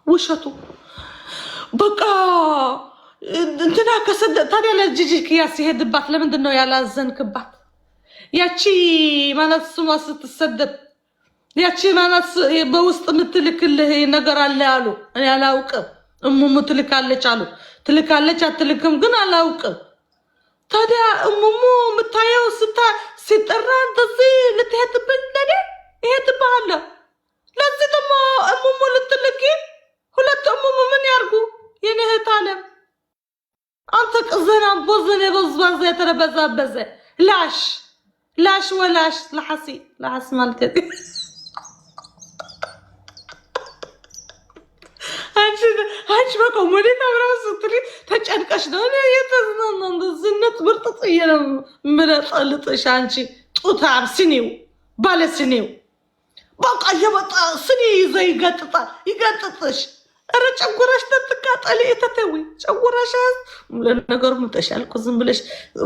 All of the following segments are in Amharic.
ውሸቱ በቃ እንትና ከሰደ ታዲያ ለጂጂ ኪያ ሲሄድባት ለምንድን ነው ያላዘንክባት? ያቺ ማለት ስሟ ስትሰደብ ያቺ ማለት በውስጥ የምትልክልህ ነገር አለ አሉ። እኔ አላውቅም። እሙሙ ትልካለች አሉ። ትልካለች አትልክም ግን አላውቅም። ታዲያ እሙሙ የምታየው ሲጠራ እንደዚህ ልትሄድብኝ ለኔ ይሄድብሃለሁ። ለዚህ ደግሞ እሙሙ ልትልኪ ሁለት እሙሙ ምን ያርጉ? የኔ እህት አለም አንተ ቅዘናም ቦዘን የበዝባዘ የተረበዛበዘ ላሽ ላሽ ወላሽ ለሐሲ ለሐስ ማለት አንቺ በቃ ወዴት አብረው ስትሪ ተጨንቀሽ ነው። እኔ የተዝናና ዝነት ብርጥጥዬ ነው የምለጠልጥሽ። አንቺ ጡታም ስኒው ባለ ስኒው በቃ እየመጣ ስኒ ይዞ ይገጥጣል ይገጥጥሽ። ኧረ ጨጉራሽ ተትቃጠሊ ተተዊ ጨጉራሽ። ለነገሩ ምጠሻል እኮ ዝም ብለሽ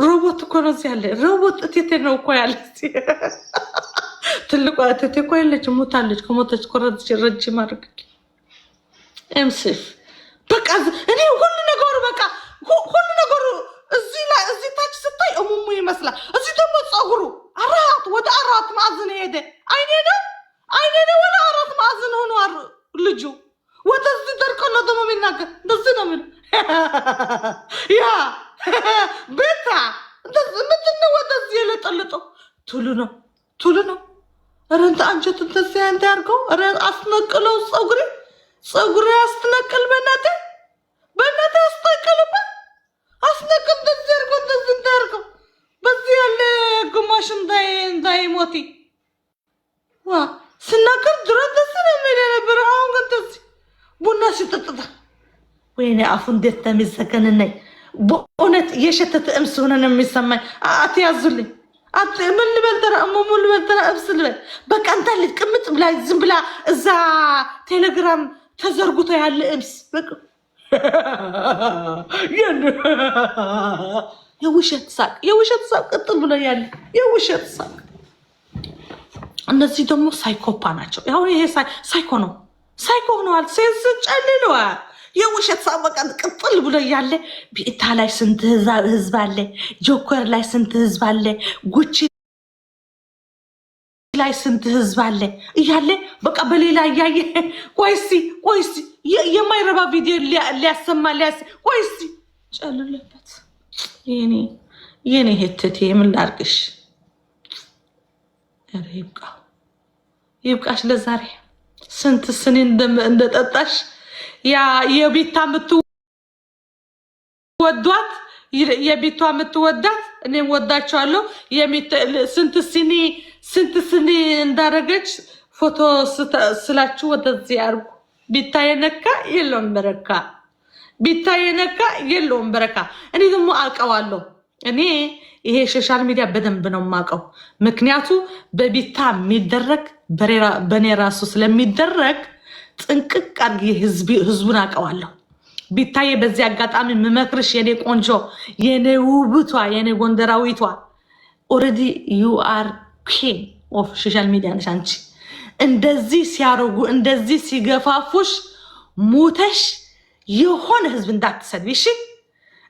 ሮቦት እኮ ነው እዚህ ያለ ሮቦት እቴቴ ነው እኮ ያለ። ትልቋ እቴቴ እኮ የለችም፣ ሞታለች። ከሞተች እኮ ረጅም አድርግ ኤምሲፍ በቃ እኔ ሁሉ ነገሩ በቃ ሁሉ ነገሩ እዚህ ላይ እዚህ ታች ስታይ እሙሙ ይመስላል። እዚህ ደግሞ ፀጉሩ አራት ወደ አራት ማዕዘን ሄደ። አይኔ ነው አይኔ ነው ወደ አራት ማዕዘን ሆኖ ልጁ ወደዚህ ደርቆ ነው ደግሞ የሚናገር። እንደዚህ ነው የሚለው ያ ቤታ ምንድን ነው ወደዚህ የለጠልጠው? ቱሉ ነው ቱሉ ነው። ኧረ እንትን አንጀቱ እንደዚህ እንትን ኧረ አስነቅለው ፀጉሬ ፀጉሬ አስነቅል፣ በእናትህ በእናትህ አስነቅልበት፣ አስነቅል። እንደዚህ አድርገው እንደዚህ እንዳያርገው በዚህ ያለ ግማሽ እንዳይሞቲ ዋ ስናገር ድሮ እንደዚህ ነው የሚል የነበረ። አሁን ግን እንደዚህ ቡና ሲጠጥታ ወይኔ አፉ እንዴት ተሚዘገንነኝ በእውነት የሸተተ እምስ ሆነ ነው የሚሰማኝ። አትያዙልኝ። ምን ልበል ተራ እሙሙ ልበል ተራ እብስ ልበል። በቃ እንታልት ቅምጥ ብላ ዝም ብላ እዛ ቴሌግራም ተዘርግቶ ያለ እብስ የውሸት ሳቅ የውሸት ሳቅ ቅጥል ብሎ ያለ የውሸት ሳቅ። እነዚህ ደግሞ ሳይኮፓ ናቸው። አሁን ይሄ ሳይኮ ነው፣ ሳይኮ ሆነዋል። ሴንስ ጨልለዋል። የውሸት ሳቅ በቃ ቅጥል ብሎ ያለ ቤታ ላይ ስንት ህዝብ አለ፣ ጆከር ላይ ስንት ህዝብ አለ፣ ጉቺ ላይ ስንት ህዝብ አለ እያለ በቃ በሌላ እያየ ቆይሲ ቆይሲ የማይረባ ቪዲዮ ሊያሰማ ሊያስ ቆይሲ ጨልለበት። የኔ የኔ ሄትቴ ምን ላድርግሽ? ኧረ ይብቃ ይብቃሽ ለዛሬ። ስንት ስኒ እንደጠጣሽ ያ የቤታ የምትወዷት የቤቷ የምትወዳት እኔም ወዳቸዋለሁ። ስንት ሲኒ ስንት ስኒ እንዳረገች ፎቶ ስላችሁ ወደዚህ አርጉ። ቢታ የነካ የለውም በረካ፣ ቢታ የነካ የለውም በረካ። እኔ ደግሞ አውቀዋለሁ። እኔ ይሄ social media በደንብ ነው የማውቀው። ምክንያቱ በቢታ የሚደረግ በእኔ ራሱ ስለሚደረግ ጥንቅቅ አድርጌ ህዝቡን አውቀዋለሁ። ቢታዬ በዚህ አጋጣሚ የምመክርሽ የኔ ቆንጆ፣ የኔ ውብቷ፣ የኔ ጎንደራዊቷ already you are queen of social media ነሽ አንቺ። እንደዚህ ሲያደርጉ እንደዚህ ሲገፋፉሽ ሙተሽ የሆነ ህዝብ እንዳትሰድቢ፣ እሺ?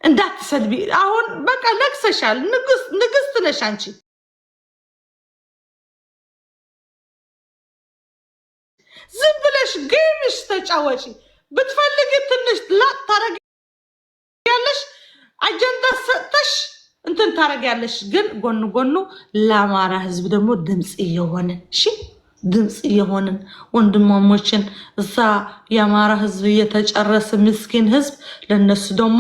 እንዳትሰድቢ። አሁን በቃ ነግሰሻል። ንግስት ነሽ አንቺ። ዝም ብለሽ game ሽ ተጫወጪ። ብትፈልጊ ትንሽ ላጥ ታረጊያለሽ፣ አጀንዳ ሰጥተሽ እንትን ታረጊያለሽ። ግን ጎኑ ጎኑ ለአማራ ህዝብ ደግሞ ድምፅ እየሆንን እሺ፣ ድምፅ እየሆንን ወንድማሞችን እዛ የአማራ ህዝብ እየተጨረሰ ምስኪን ህዝብ፣ ለነሱ ደግሞ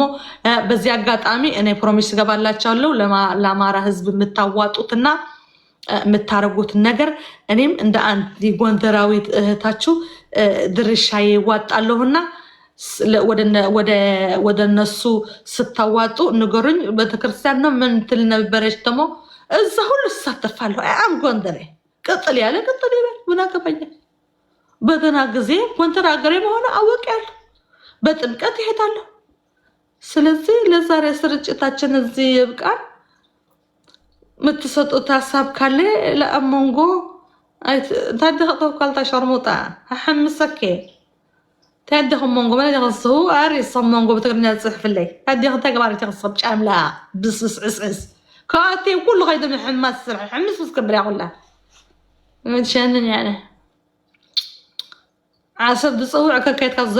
በዚህ አጋጣሚ እኔ promise እገባላቸዋለሁ ለአማራ ህዝብ የምታዋጡትና የምታደርጉትን ነገር እኔም እንደ አንድ ጎንደራዊት እህታችሁ ድርሻዬ ይዋጣለሁና ወደ እነሱ ስታዋጡ ንገሩኝ። ቤተክርስቲያን ነው ምን ትል ነበረች ደግሞ እዛ ሁሉ እሳተፋለሁ። አም ጎንደሬ ቅጥል ያለ ቅጥል ይበል፣ ምን አገባኛል? በደህና ጊዜ ጎንደር ሀገሬ መሆነ አወቅ ያለሁ በጥምቀት ይሄዳለሁ። ስለዚህ ለዛሬ ስርጭታችን እዚህ ይብቃል። የምትሰጡት ሀሳብ ካለ ለአሞንጎ ታድኸተው ካልታ ሸርሙጣ አሐምሰኬ እንታይ ኣዴኹም መንጎ መን ዲኺ ኣሪ ንስኹም መንጎ ብትግርኛ ዝፅሕፍለይ ኣዴኺ እንታይ ገባሪት ኢኺ ንስኺ ጫምላ ብስብስ ዕስዕስ ካብኣተይ ኩሉ ከይዱ ምሕማስ ስራሕ ሕምስ ምስ ክብር እያ ኩላ ትሸንን ያነ ዓሰብ ዝፅውዕ ከከይድካ።